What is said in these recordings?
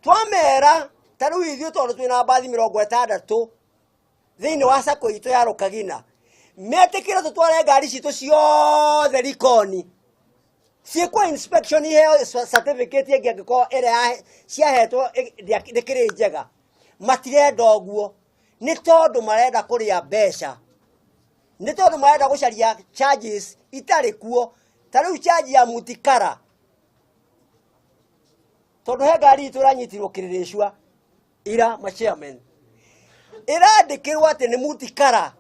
Twamera ta rĩu ithuĩ tondũ twĩna mbathi 60 thĩinĩ wa sacco itũ ya Rũkagina, metĩkĩre tũtware ngari citũ ciothe rikoni ciĩkwo inspection, iheo certificate ĩngĩ angĩkorwo ĩrĩa ciahetwo ndĩkĩrĩ njega. Matirenda ũguo nĩ tondũ marenda kũrĩa mbeca, nĩ tondũ marenda gũcaria charges itarĩ kuo, ta rĩu charge ya mutikara, tondũ he ngari itũ ĩranyitirwo kĩrĩrĩcua ira ma chairman, ĩrandĩkĩrwo atĩ nĩ mutikara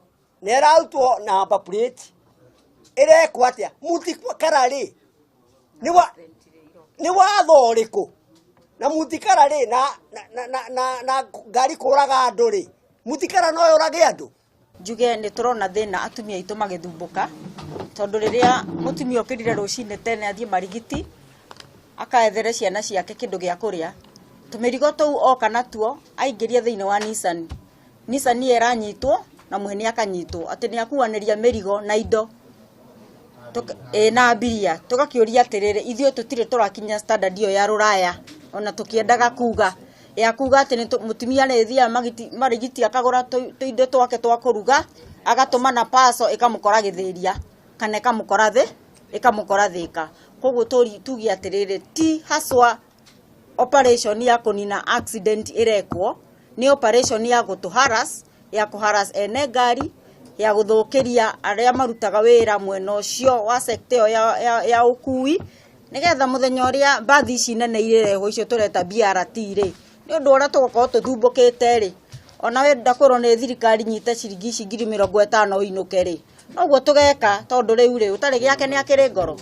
na ĩrarutwo number plate. Ĩrekwo atĩa mutikara rĩ? Nĩ watho ũrĩkũ na mutikara rĩ na ngari kũraga andũ rĩ? Mutikara no yũrage andũ? Njuge nĩ tũrona thĩna atumia aitũ magĩthumbũka, tondũ rĩrĩa mũtumia okĩrire rũcinĩ tene athiĩ marigiti akaethere ciana ciake kĩndũ gĩa kũrĩa, tũmĩrigo tũu oka natuo aingĩria thĩinĩ wa Nissan, Nissan ĩyo ĩranyitwo na mwene akanyitwo atĩ nĩ akuanĩria mĩrigo na indo na abiria. Tũgakĩũria atĩrĩrĩ, ithuĩ tũtirĩ tũrakinya standard ĩyo ya rũraya, ona tũkĩendaga kuga ya kuga atĩ nĩ mũtumia nĩ thiaga marigiti akagũra tũindo twake twa kũruga, agatũma na paco ĩkamũkora gĩthĩria kana ĩkamũkora thĩ, ĩkamũkora thĩka. Koguo tuge atĩrĩrĩ, ti haswa operation ya kũnina accident ĩrekwo, nĩ operation ya gũtũ harass, ya kũ harass ene ngari, ya gũthũkĩria arĩa marutaga wĩra mwena ũcio wa sector ĩyo ya ũkui, nĩgetha mũthenya ũrĩa mbathi ici nene irĩrehwo, icio tũreta BRT rĩ, nĩ ũndũ ũrĩa tũgũkorwo tũthumbũkĩte rĩ, ona wenda kwĩrwo nĩ thirikari nyite ciringi ici 50,000 ũinũke rĩ, noguo tũgeka, tondũ rĩu rĩ ũtarĩ gĩake nĩ akĩrĩ ngoro.